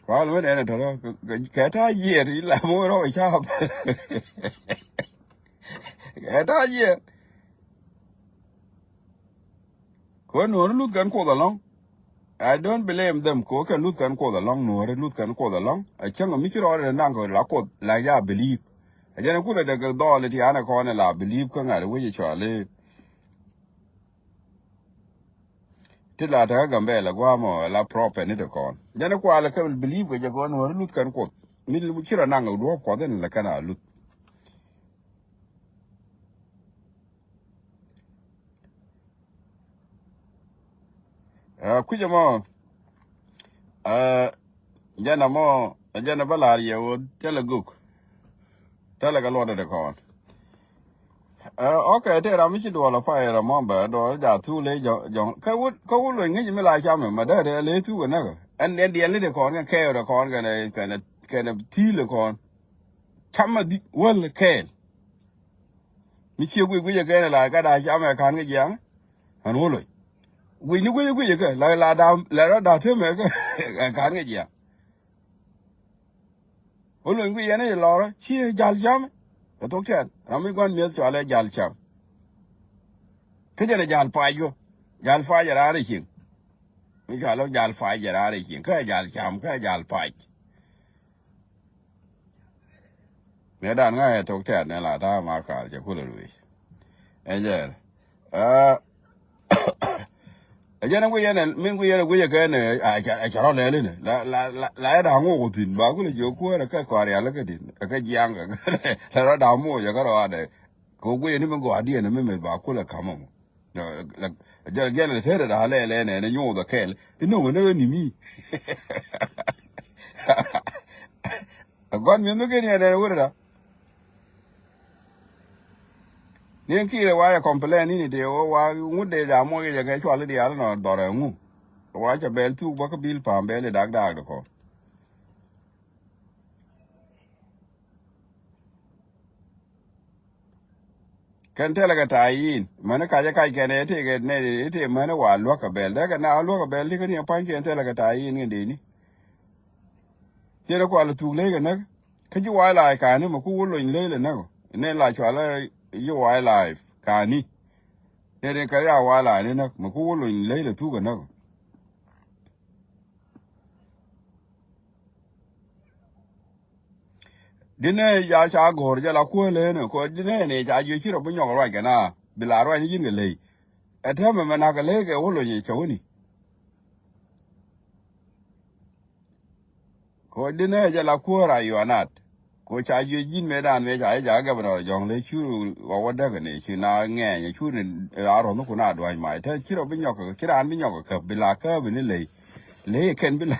Kual wä nɛn ɛ tɔ̱tɔ̱ kɛ ta̱a̱ yiëër ilam wä rɔk ɛ caap. Kɛ ta̱a̱ yiëër. Kɛ nuɔ̱ɔ̱ri luth kɛn kuoth alɔ̱ŋ. I don't blame them kɛ kɛ luth kɛn kuoth alɔ̱ŋ nuɔ̱ɔ̱ri luth kɛn kuoth alɔ̱ŋ. A cäŋ mi ci rɔɔdɛ naŋ kɛ la kuoth la ya believe. A jɛn kulɛ dɛ kɛ dhɔɔli ti anɛ kɔn ɛ la believe kä ŋa̱t wec ɛ cɔali. Ti la tekä Gambɛla gua̱a̱mɔ la prop ɛn i̱ ti kɔn jɛn kualɛ kɛ believe kɛ jɛ kɔn nuɔ̱ɔ̱ri luth kɛn kuoth. Mi ci rɔ naŋ kɛ duɔ̱ɔ̱p kuɔth in la kɛn a luth. Kui̱c ɛmɔ jɛn ɛmɔ jɛn ɛ bä la̱r yɛ ɣöö thilɛ guk. Thilɛ kɛ luɔtdɛ ti kɔn. Ok, tëë ram mi ci duɔl ɛ pay ram mɔ bɛ duɔl ja̱ thuk ley jɔ̱ŋ kä wut kä wut luny ŋi̱c mi la cam mɛ ma dee rɛɛ ley thuk ɛ näk. Ɛn ɛn diɛl ni ti kɔn kɛn kɛɛw ti kɔn kɛn kɛn kɛn thi̱i̱l ti kɔn. Cam mɛ wäl kɛɛl. Mi ciɛ guic guic ɛ kɛn ɛ la gat a cam ɛ ka̱n kɛ jiaŋ. Ɛn wä loc guic ni guic guic ɛ kɛ la la da̱a̱m la rɔ da̱a̱ temɛ kɛ ka̱n kɛ jiaŋ. Wä loc guic yɛn ɛ lɔrä ci jal cam. Kɛ thok tɛt ram mi gua̱n mi̱eth cɔalɛ jal cam. Kä jɛn ɛ jal pac wä jal pac ɛ raar ɛ cieŋ. Mi cɔalɛ jal pac ɛ raar ɛ cieŋ kä ɛ jal cam kä ɛ jal pac. Mëë dan ŋa̱c ɛ tok tɛ̈t ni la ta̱a̱ ma kaal cɛ kulɛ ruëëc. Ɛ jɛɛl. Ɛ jɛn ɛ guic yɛn ɛ min guic yɛn ɛ guic ɛ kɛn ɛ cɛ rɔ lɛl inɛ la la la la ɛ da̱a̱ŋ ŋok ɔ thi̱n ba kulɛ jiök kuäärɛ kɛ kɔaar yal ɛ kä di̱n ɛ kä jiaŋ kɛ la rɔ da̱a̱ŋ moc ɛ kä rɔ adɛ. Kɛ guic yɛn ni min gɔaa diɛn ɛ mi meth ba kulɛ ka̱m ɛ mɔ. Jɛn jɛn lɛ tɛrɛ da lɛ lɛ nɛ nɛ nyoth kɛl ino mɛ nɛ ni mi. Gɔn mi mi keni nɛ wurɛ da. Ni kire wa yɛ complain ni ni de wa ŋut de da mo yɛ kɛ chwal di al nɔ dɔrɛ ŋu. Wa cha bɛl thuk ba ka bil pam bɛl dak dak de kɔ. Kɛn tɛlɛ kɛ ta̱a̱ yi̱n mäni kac ɛ kac kɛn ɛ tëëkɛ nɛy ɛ tëë mäni wa luäk kɛ bɛl dee kɛ na luäk kɛ bɛl ti kä ni ɛ pa̱ny kɛn tɛlɛ kɛ ta̱a̱ yi̱n kɛn dee ni. Ciɛ ni kual thuk ley kɛ näk kä ji̱ wa̱a̱ la̱a̱c ka̱a̱ni mɛ ku wä lony ley lɛ näk ɔ nɛn la cual ɛ ji̱ wa̱a̱ la̱a̱c ka̱a̱ni. Nɛn ɛ kɛ ya wa̱a̱ la̱a̱c ni näk mɛ ku wä lony ley lɛ thuk kɛ näk ɔ. Di nɛ ya ca go̱o̱r jɛ la kuäär leenä kɔ di nɛ ni ca jiö ci rɔ bi nyɔk ruac kɛ na bi la ruac ni ji̱n kɛ ley. Ɛ täämɛ mɛ nak kɛ ley kɛ wä lony cɛ wä ni. Kɔ di nɛ jɛ la kuäär a yuanat. Ko ca juëc ji̱n mëë dan mëë ca jɛ jakä governor Jɔ̱ŋ ley cur ɣɔw wä däk ni ci na ŋɛɛny cur ni a rɔ̱th ni kun a dua̱c mac te ci rɔ bi nyɔk ci raan bi nyɔk käp bi la käp ni ley. Ley kɛn bi la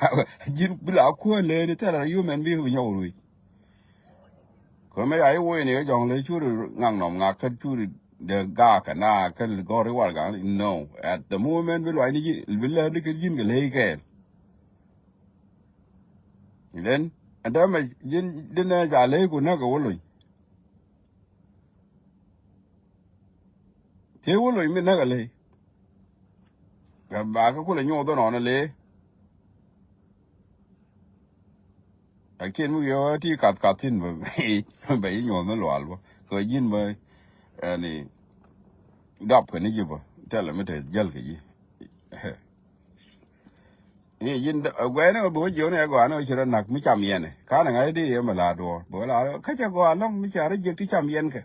ji̱n bi la kuäär ley ni thilɛ rɔ yumɛn bi bi nyɔk ruc. Kɛ mɛ ya i̱ woc ni kɛ Jɔ̱ŋ ley curi ŋak nɔm ŋak kä curi dee gaak kɛ na kä gɔr i̱ warɛgak ni no. At the moment bi luac ni ji̱ bi lɛr ni kɛ ji̱n kɛ ley kɛɛl. Then ɛn täämɛ ji̱n din nɛ ca ley ku näk kɛ wä lony. Thiec wä lony mi näk aley. Ba kä kulɛ nyuɔth dhɔnɔn aley. Lakin mi wi̱i̱ ɣöö ti kath kath thi̱n bɛ bɛ yi nyuɔth mi lual bä kɛ ji̱n bä. Ɛni dɔp kɛ ni ji̱ bä tɛlɛ mi te jäl kɛ ji̱. Ni ji̱n guɛɛni bä bi wä jiɔni ɛ gɔani wä ci rɔ nak mi cam yɛnɛ kanɛ ŋa̱c di yɛ mi la duɔɔr bä wä la kä cɛ gɔaa lɔŋ mi ca rɔ jiɛk ti cam yɛn kɛ.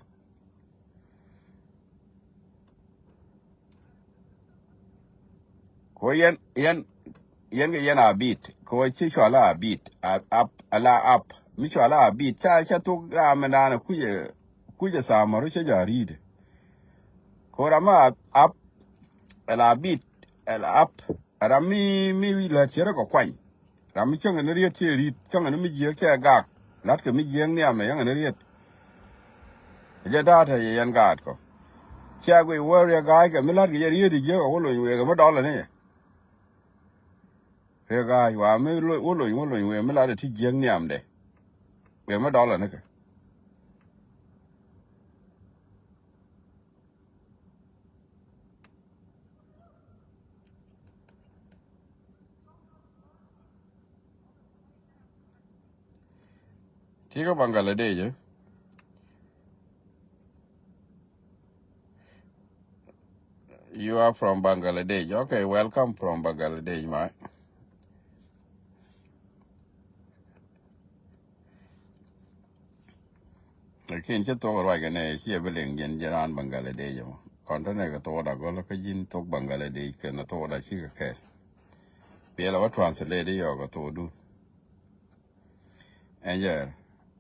Ko yɛn yɛn yɛn kɛ yɛn a bit ko ci cɔal a bit a ap a la ap mi cɔal a bit ca ca thok ram mi naan kucɛ kucɛ thaamaru cɛ ja ri̱i̱dɛ. Ko ram a ap a la bit a la ap a ram mi mi lät cɛ rɛ kɔ kuany. Ram mi cäŋɛ ni riet cɛ ri̱t cäŋɛ ni mi jiɛk cɛ gak. La̱t kɛ mi jiɛk nhiam ɛ yäŋɛ ni riet. Jɛ da̱a̱t ɛ yɛ yɛn gaatkɔ. Cia guic wä riɛk ga̱a̱ckɛ mi la̱t kɛ jɛ riet i̱ jiɛk ɛ wä lony wëë kɛ mi dɔl ɛ ni yɛ. Riɛk ga̱a̱c wa mi wä lony wä lony wëë mi la̱t ɛ ti jiɛk nhiamdɛ. Wëë mi dɔl ɛ ni kɛ. Ti kä Bangladesh. You are from Bangladesh. Okay, welcome from Bangladesh, mate. Lakin cä thok ruac kɛ nɛ ciɛ bi liŋ jɛn jɛn raan Bangladesh mɔ. Kɔn te nɛ kɛ thok da gɔl kä ji̱n thok Bangladesh kɛ nɛ thok da cikɛ kɛɛl. Biɛl a wä translate yɔk kɛ thok dun. Ɛn jɛɛr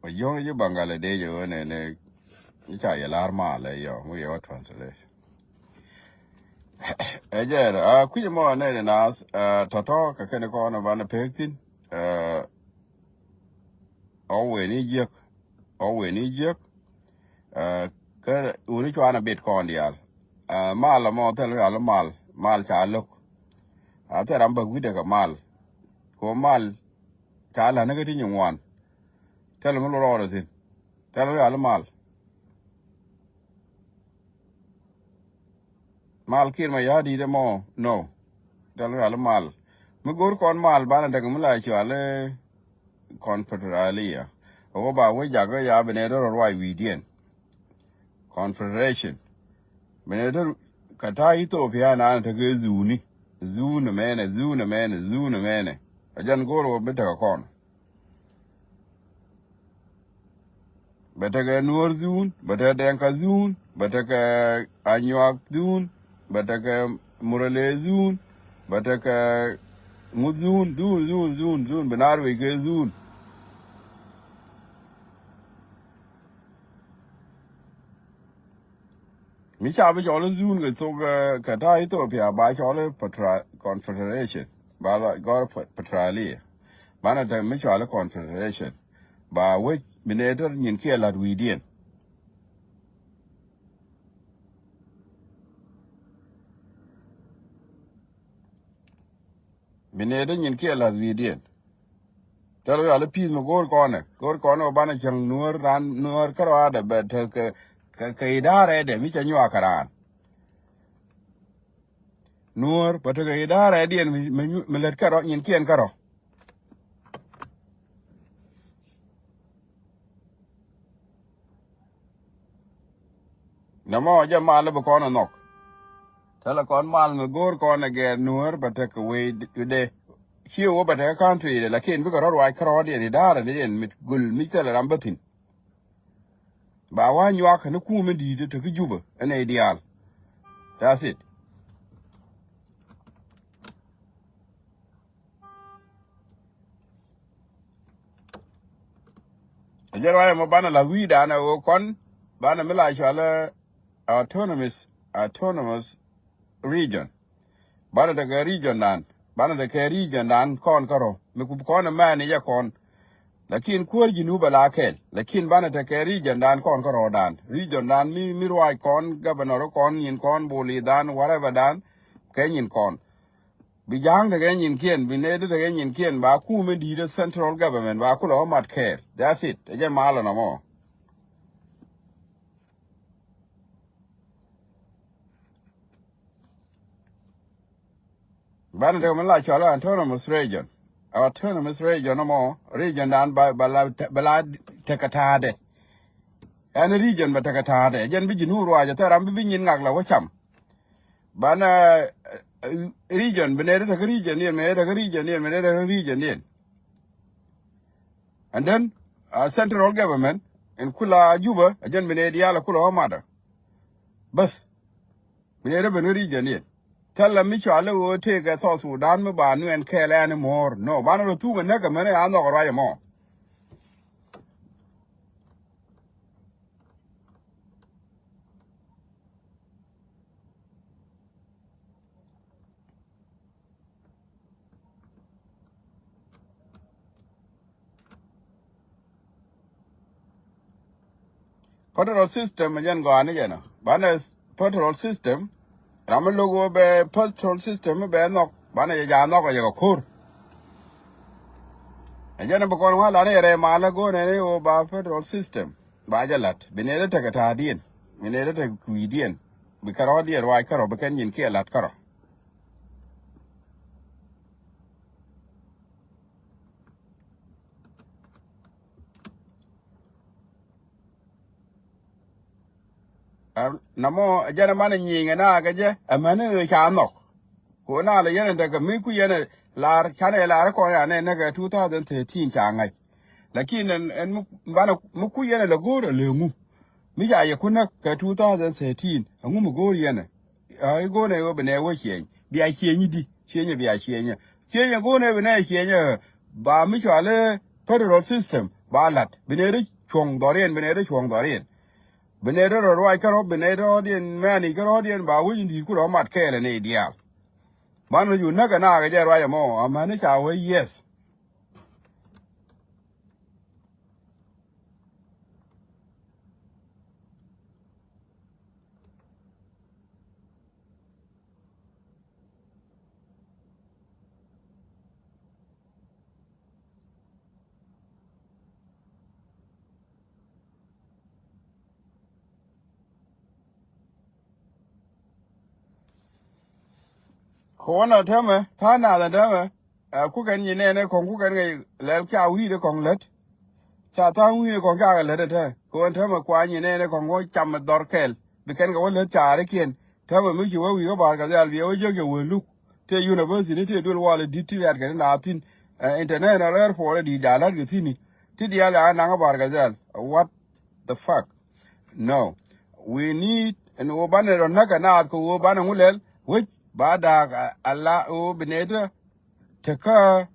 wä jiɔ̱ŋ ji̱ Bangladesh ɣöö nɛ nɛ ca yɛ la̱r mal ɛ yɔk ŋu yɛ wä translate. Ɛ jɛɛr a kui̱c mɔ nɛ nɛ naath tɔ̱tɔ̱ kɛ kɛn kɔn ɛ banɛ pek thi̱n. Ɛ ɣɔw wen i̱ jiäk ɣɔw wen i̱ jiäk. Ɛ kä wuni cuanɛ bit kɔn diaal. Ɛ mal ɛmɔ thil wial mal mal ca lo̱k. A thil ram bäk wi̱cdɛ kɛ mal. Ko mal ca la̱t ni kä ti nyin ŋuan. Thil mi lo rɔɔdɛ thi̱n thil wial mal. Mal Kiir Mayardit ɛmɔ no. Thil wial mal mi go̱r kɔn mal banɛ däk mi la cual i̱ Confederalia. Ɛ wä ba wä jak ɛ ya bi nɛ dee rɔ ruac wi̱i̱diɛn. Confederation. Bi nɛ dee kɛ ta̱a̱ Ethiopia nanɛ tekɛ zuni. Zuni mɛnɛ zuni mɛnɛ zuni mɛnɛ. Ɛ jɛn go̱r wä bi tekɛ kɔn. Bɛ tekɛ Nuɔr zun, bɛ tekɛ Dɛŋka zun, bɛ tekɛ Anyuak zun, bɛ tekɛ Murle zun, bɛ tekɛ ŋuth zun, zun, zun, zun, zun, bi naar wec kɛ zun. Mi ca bi cɔl i̱ zun kɛ thok kɛ ta̱a̱ Ethiopia ba cɔl i̱ Petra-, Confederation ba la gɔr Pe-, Petralia. Banɛ te mi cɔal i̱ Confederation ba wec bi nɛ te nyin kiɛ la̱t wi̱i̱diɛn. Bi nɛ te nyin kiɛ la̱t wi̱i̱diɛn. Thil wial i̱ pi̱i̱th mi go̱o̱r kɔnɛ go̱o̱r kɔnɛ wä banɛ cäŋ Nuäär raan Nuäär kärɔaadɛ bɛ tekɛ kɛ idaarɛdɛ mi cɛ nyuak kɛ raan. Nuäär bɛ tekɛ idaarɛdiɛn mi lät kärɔ nyin kiɛn kärɔ. Nɛ mɔ jɛ mal i̱ bi kɔn ɛ nhɔk. Thilɛ kɔn mal mi go̱o̱r kɔn ɛ gɛɛr Nuäär bɛ tekɛ wecdɛ. Ci wä bɛ tekɛ country dɛ lakin bikɛ rɔ̱ ruac kärɔɔdiɛn idaarɛdiɛn mi gul mi thilɛ ram bä thi̱n. Ba wa nyuak ni kum in di̱i̱t te ki Jubä ɛn ɛ diaal. That's it. Jɛ ruac ɛmɔ banɛ la̱th wi̱i̱dan ɛ ɣöö kɔn banɛ mi la cɔalɛ autonomous, autonomous region. Banɛ tekɛ region dan, banɛ tekɛ region dan kɔn kärɔ̱ mi ku kɔn ɛmɛn i̱ jɛ kɔn. Lakin kuäär Jinub ala kɛl. Lakin banɛ tekɛ region dan kɔn kärɔ̱ dan. Region dan mi, mi ruac kɔn, governor kɔn, nyin kɔn, boli dan, whatever dan, kɛ nyin kɔn. Bi ja̱a̱ŋ tekɛ nyinkiɛn, bi nɛy tekɛ nyinkiɛn, ba kum in di̱i̱t ɛ central government, ba kulɛ wä mat kɛɛl. That's it. Ɛ jɛ mal ɛnɔ mɔ. Banɛ tekɛ mi la cɔl autonomous region. Autonomous region ɛmɔ, region dan ba, ba la, ba la tekɛ ta̱a̱dɛ. Ɛn region ba tekɛ ta̱a̱dɛ. Jɛn bi Jinub ruac ɛ thɛr ram bi, bi nyin ŋak la wä cam. Banɛ, eh, region, bi nɛy tekɛ region diɛn, bi nɛy tekɛ region diɛn, bi nɛy tekɛ region diɛn. And then, uh, central government in kula Juba, a jɛn bi nɛy diaal kula wä matdä. Bas. Bi nɛy tekɛ region diɛn. Thilɛ mi cɔal i̱ ɣöö tëëkɛ South Sudan mi ba nuɛn kɛɛl anymore. No, banɛ rɔ thuk ɛ näk ɛmɛn ɛ a nhɔk ɛ ruac ɛmɔ. Federal system ɛ jɛn gɔaa ni jɛn ɔ. Banɛ federal system, ram mi lo̱k ɣöö bɛ federal system mi bɛ nhɔk, banɛ jɛ jaa nhɔk ɛ jɛ kɛ ko̱r. Ɛ jɛn ɛ bi kɔn wä lan ɛ rɛy malä go̱o̱nɛ ni ɣöö ba federal system ba jɛ la̱t. Bi nɛy tekɛ ta̱a̱diɛn, bi nɛy tekɛ kui̱diɛn, bi kärɔ̱diɛn ruac kärɔ̱, bi kɛn nyinkiɛn la̱t kärɔ̱. Ɛ, namɔ, ɛ jɛn ɛ manɛ nyiŋɛ na kɛ jɛ, ɛ mɛn ɛ ca nhɔk. Ko na lɛ yɛn ɛ tekɛ mi ku yɛn ɛ lar, canɛ lar kɔn ya nɛ nɛ kɛ two thousand thirteen ca ŋa̱c. Lakin ɛn, ɛn mi, banɛ, mi ku yɛn ɛ lɛ go̱o̱r ɛ lɛ ŋu. Mi ca yɛ ku näk kɛ two thousand thirteen, ɛ ŋu mi go̱o̱r yɛn ɛ. Ɛ, i̱ go̱o̱nɛ ɣöö bi nɛ wä ciɛny. Bia ciɛny i̱di? Ciɛnyɛ bia ciɛnyɛ. Ciɛnyɛ go̱o̱nɛ bi nɛ ciɛnyɛ. Ba mi cɔal i̱ federal system ba la̱t. Bi nɛ ri cuɔ̱ŋ dhɔriɛn, bi nɛ ri cuɔ̱ŋ dhɔriɛn. Bi nɛ ri rɔ ruac kärɔ̱, bi nɛ ri rɔ̱diɛn mɛni kärɔ̱diɛn ba wec in di̱i̱t kulɛ wä mat kɛɛl ɛ nɛy diaal. Ban wec wä näk ɛ naak ɛ jɛ ruac ɛmɔ, amäni ca wee yes. Kɔn ɛ täämɛ, tha̱a̱ŋ nath ɛ täämɛ, ɛ, kukɛn nyi nɛɛnɛ kɔŋ kukɛn ŋäc lɛl ca wi̱i̱dɛ kɔŋ lät. Ca tha̱a̱ŋ wi̱i̱dɛ kɔŋ ca kɛ lät ɛ tɛ̱. Kɛ ɣöö ɛn täämɛ kua nyi nɛɛnɛ kɔŋ wä cam ɛ dhɔr kɛl. Bi kɛn kɛ wä lät ca̱rikiɛn. Täämɛ mi ci wä wi̱i̱ wä Bar Gazal biɛ wä jiäk cɛ wä luk. Tëë university ni tëë duël wal ɛ di̱t ti riatkɛ ni naath thi̱n. Ɛ, international airport ɛ di̱t ja̱a̱l la̱t kɛ thi̱n ni. Ti diaal ɛ a naŋ ɛ Bar Gazal. What the fuck? No. We need, ɛn ɣöö banɛ rɔ näk ɛ naath kɛ ɣöö banɛ ŋu lɛl. Wec ba da̱a̱k a, a la ɣöö bi nɛy tekä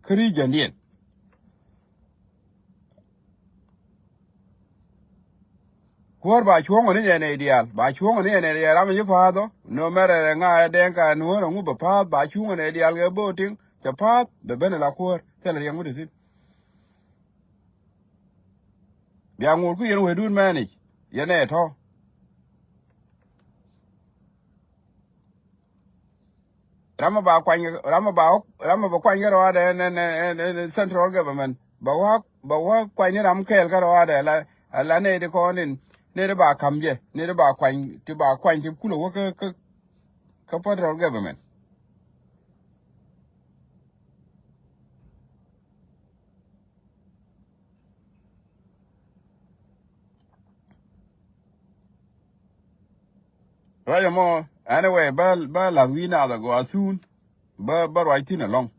kä regiondiɛn. Kuäär ba cuɔ̱ŋ ni jɛ nɛy diaal, ba cuɔ̱ŋ ni jɛ nɛy diaal, ram mi ci pa̱a̱th ɔ, no matter ɛ ŋa ɛ Dɛŋka ɛ Nuäär ɛ ŋu bɛ pa̱a̱th, ba cuŋ ɛ nɛy diaal kɛ bo̱o̱tiŋ, cɛ pa̱a̱th, bɛ ben ɛ la kuäär, thilɛ riɛŋ mi te thi̱n. Bia ŋo̱o̱r ku yɛn wecdun mɛn i̱, yɛn ɛ tɔ̱. Ram mi ba kuany, ram mi ba, ram mi ba kuany kärɔadɛ ɛn, ɛn, ɛn, ɛn, ɛn central government. Ba wä, ba wä kuany ni ram kɛɛl kärɔadɛ la, la nɛy ti kɔn in, nɛy ti ba ka̱m jɛ, nɛy ti ba kuany, ti ba kuany ti kulɛ wä kä, kä, kä federal government. Ruac ɛmɔ, anyway, bä, bä la̱th wi̱i̱ naath agɔaa soon. Bä, bä ruac thi̱n ɛlɔ̱ŋ.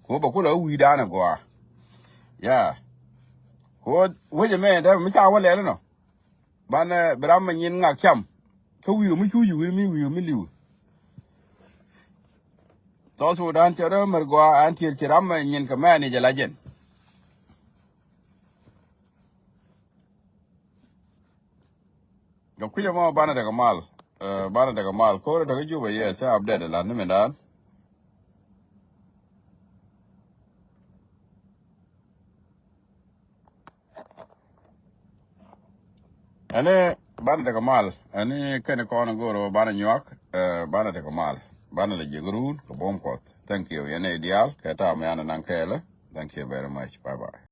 Kɛ ɣöö bɛ kulɛ wä wi̱i̱dan agɔaa. Yeah. Kɛ ɣöö wec ɛmɛ, dee mi ca wä lɛl inɔ. Banɛ, eh, bi ram mi nyin ŋak cam. Kä wi̱i̱ mi cuc wi̱i̱ mi wi̱i̱ mi li̱w. South Sudan cɛ rɛ mɛr gɔaa, ɛn tiɛl ci ram mi nyin kɛ mɛn i̱ jɛ la jɛn. Kɛ kui̱c ɛmɔ banɛ tekɛ mal. Banɛ tekɛ mal ko̱r tekɛ Jubɛ yɛ cɛ update la ni mindan. Ɛni banɛ tekɛ mal, ɛni kɛn kɔn go̱o̱r banɛ nyuak. Banɛ tekɛ mal, banɛ lɛ jiɛk run kɛ buɔ̱m Kuɔth. Thank you yɛn ɛ diaal kɛ tam yan naŋ kɛɛlɛ. Thank you very much. Bye bye.